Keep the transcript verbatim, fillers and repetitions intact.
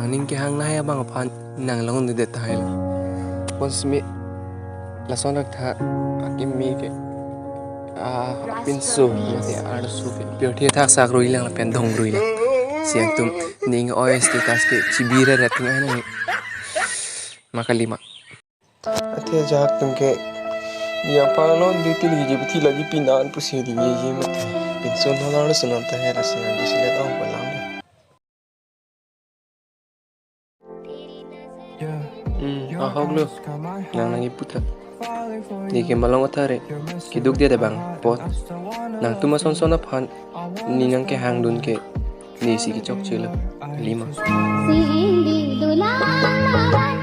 Nangning kehang lahai abang aphan nang longdunde tahai lo. Bonsimi lason rak tha akimi ke, ah, apinso mate arloso ke pirthe thaksak ruilang lapen dong ruilang. Siang tum ning oi status ke chibira rating ai nang. Makalima. Athe ajahak tum ke yang panglo di tili ji bethi lagi pinan pusi di ye ye mate. Pinso non lo sunan ta hera si yang di silet ong palam. Hmm, ahok lo. Nang nangji puthak. Di ke malong athare. Keduk dia debang pot. Nangtum ason son aphan. Ni nang kehangdun ke. Ni si kechokche lo. Lima. Sing ding dulang